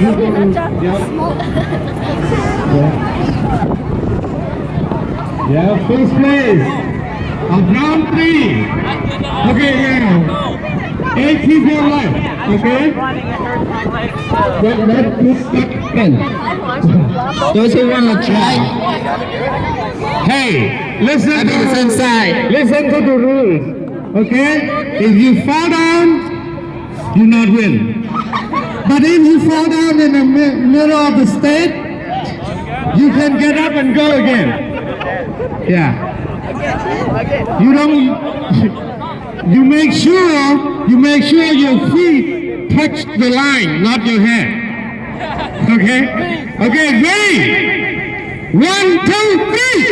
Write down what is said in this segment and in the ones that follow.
Yeah, first place of round three. Okay, yeah. Eight people left. Okay. That, that, that, that, those who wanna try. Hey, listen to the rules. Okay? If you fall down, you not win. But if you fall down in the mi- middle of the stage, you can get up and go again. Yeah. You don't. You make sure you make sure your feet touch the line, not your head. Okay? Okay, ready? One, two, three.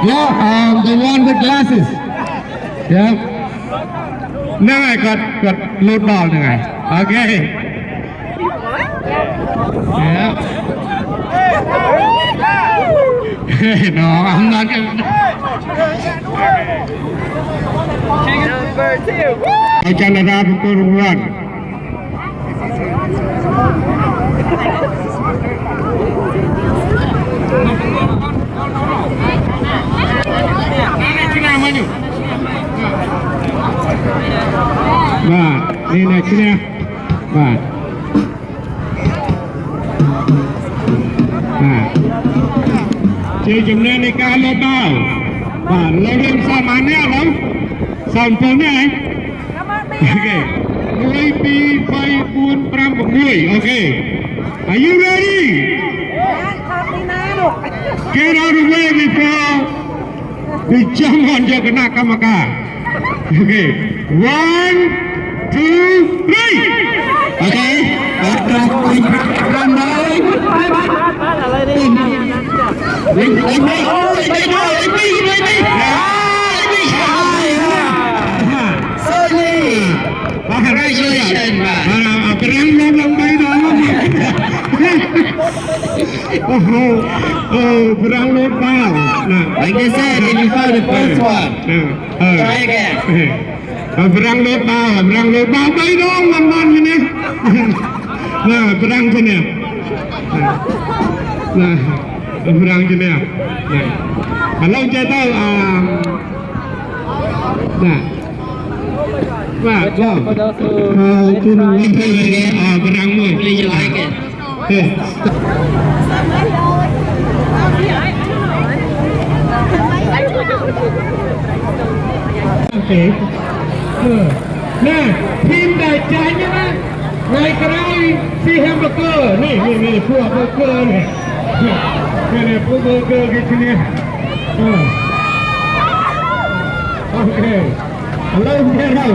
Yeah, um, the one with glasses. Yeah. Neeg, koj, koj lub tau neeg. Okay. Yeah. No, I'm not gonna. Number two. Ba, ni na chine. Ba. Ces cov neeg ne ka lub tau. Ba, lub tau sa ma ne lawm. Sa pau ne. Okay. Nuj, pib, peb, pua, pram, pua, muaj. Okay. Are you ready? Get out of the way before we jump on your kena kamaka. Okay. One, two, three. Okay. Sorry. Congratulations, man. Brang lub tau. Like I said, if you found the first one, try again. Brang lub tau, brang lub tau, peb lub man man ne. Brang ne. Brang ne. Lub nce tau. Brang mus. Nè, phim daim cai nyob na, nai krai si hem ba kơ, nè, nè, nè, pua ba kơ nè. Nè, nè, pua ba kơ kê si nè. Ok. Hello, hello.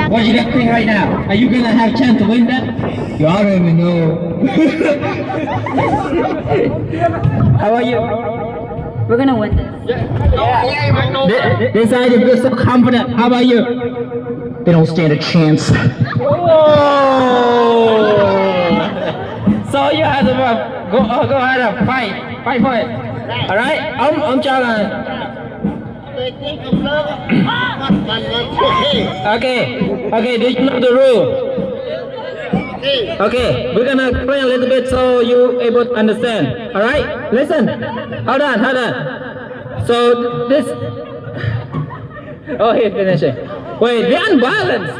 What you guys think right now? Are you gonna have chance to win that? You already know. How about you? We're gonna win this. They, they said you feel so confident. How about you? They don't stand a chance. So you have to uh, go uh, go ahead and fight, fight for it. All right, ông ông cho là Okay, okay, do you know the rule? Okay, we're gonna explain a little bit so you able to understand. All right, listen. Hold on, hold on. So this. Oh, he finished it. Wait, we unbalanced.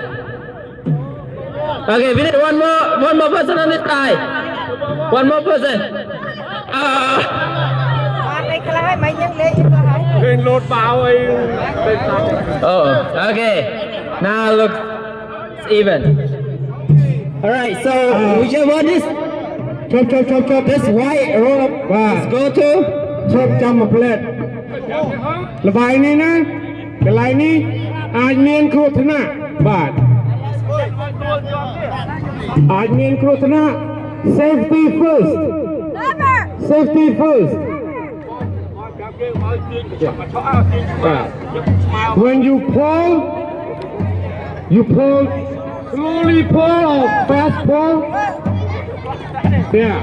Okay, we need one more, one more person on this side. One more person. Uh, Lên lột báo ấy. Oh, okay. Now looks even. All right, so we just want this. Chop, chop, chop, chop. This white roll up. Wow. Let's go to. Chop, chop, một plate. Là bài này nè. Cái bài này. Ai miên khổ thế nào? Bạn. Ai miên khổ thế nào? Safety first. Safety first. When you pull, you pull, slowly pull or fast pull. Yeah.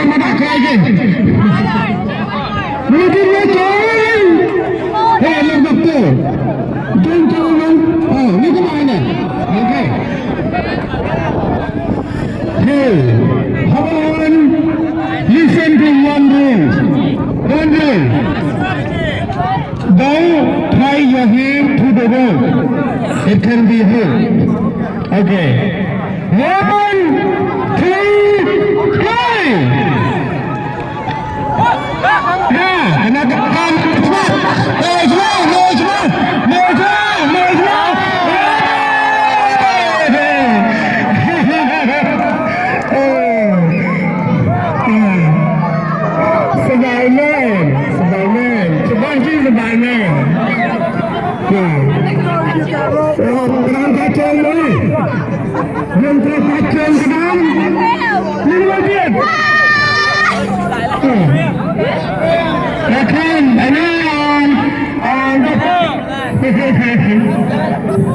Ê, lật đập tựa. Don't tell me. Ồ, như thế này này. Ok. Hey, hold on. Listen to one rule. One rule. Don't tie your hand to the rope. It can be hurt. Okay. One, two, three. Yeah, another time. Hey, smile, hey, smile. Hey, smile, hey, smile. Hey. สบายแน่ สบายแน่ ชาวบ้านชื่อสบายแน่ Ơ, ប្រធាន ប្រធាន ប្រធាន ប្រធាន ប្រធាន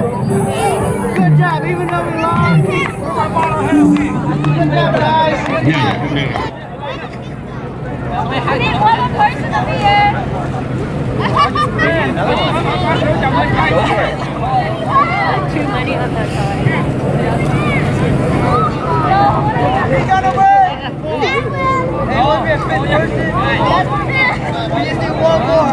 Good job, even though we lost. Good job, guys. We need one more person over here. Too many of them. He's gonna win. There will be a fifth person. We just need one more.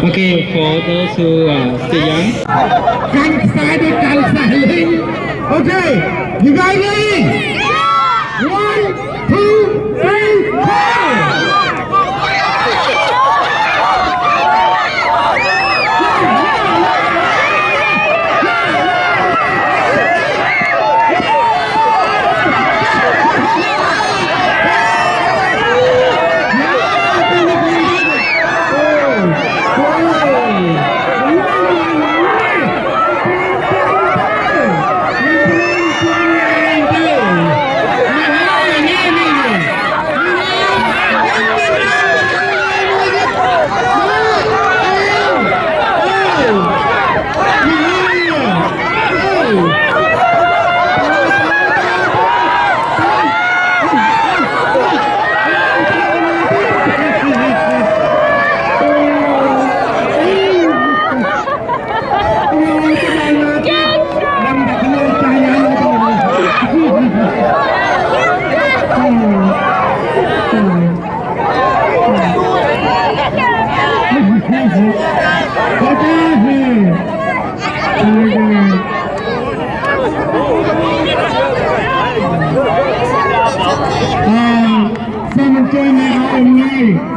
Okay, for those who are still young. កាន់ខ្សែដូចកាន់ខ្សែលេង Okay, you guys ready? One, two, three, four.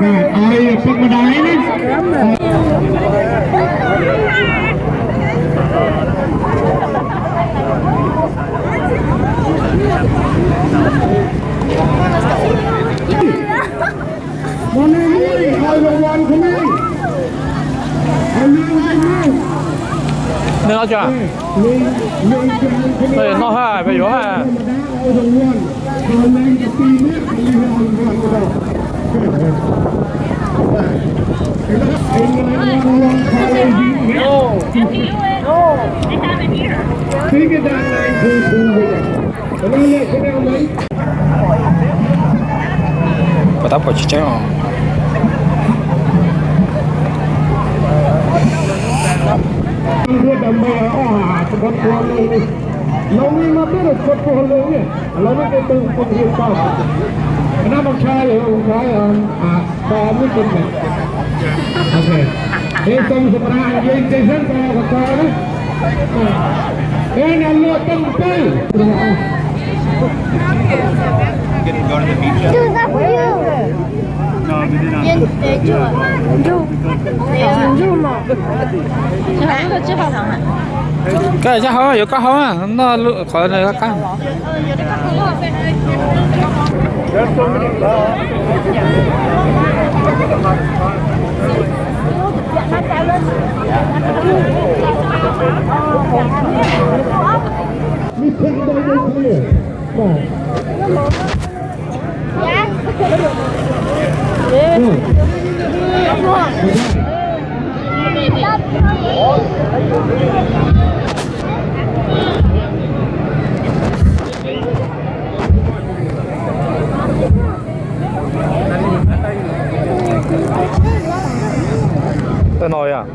Ai, peb ma dai ne. Noj ha, peb yuav ha. Pov tab pom tsis tseeb os. Los li mas peb los txog puag lawm ne, los nej tej tug phooj ywg tau. Nab mas tshai, tshai, tau mub tsis. Ok. Es tau sab nrad, es ces sab nrad kom tau na. Es nab luaj tau peb. Dude, that's for you. Koj zaj hauv, yuav koj hauv, noj qhov qab. Tej no yom.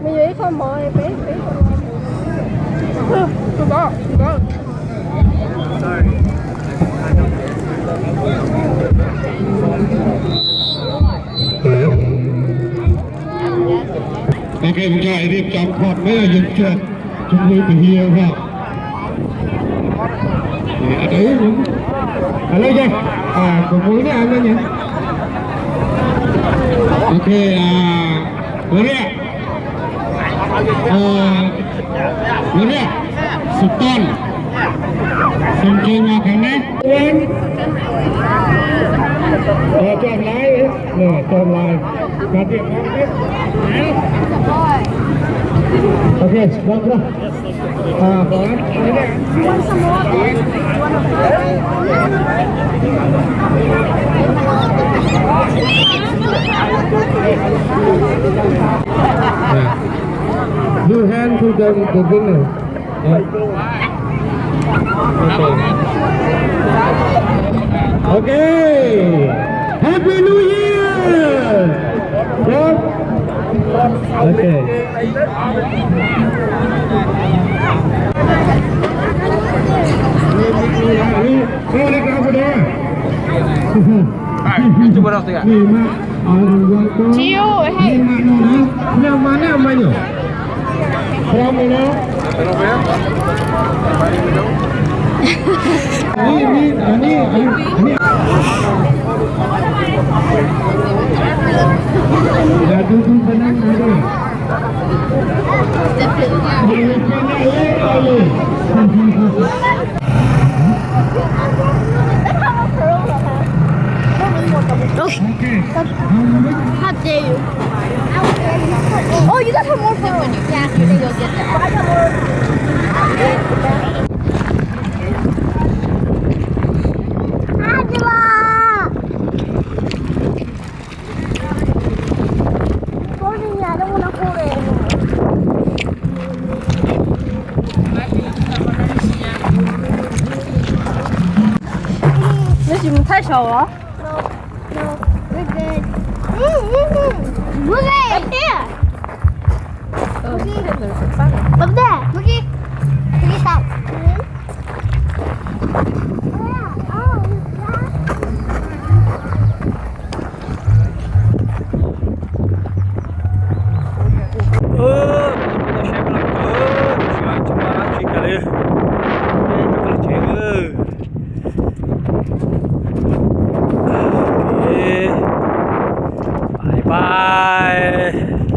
Ok, chúng ta hãyរៀbចំ khom mấy là dùng chưa? Chúng tôi từ here ha. Ở đây cũng ở đây đây. À, của mũi này ăn đây nhỉ? Ok, à, Korea. Ờ, Korea. Sụp ton. Sụp chân mà thằng này. Quên. Ờ, cho em lái. Nè, cho em lái. Cà tiệc không biết. Ok, vâng, vâng. Your hand to the, the winner. Ok. Happy New Year. Bro. Ok. Chill, hey. How dare you? Oh, you guys have more fun. Yeah, you guys get that. Neb tsis mus thaij saum los? No, no, we're good. We're good. Up there. Look at, look at that. Bye.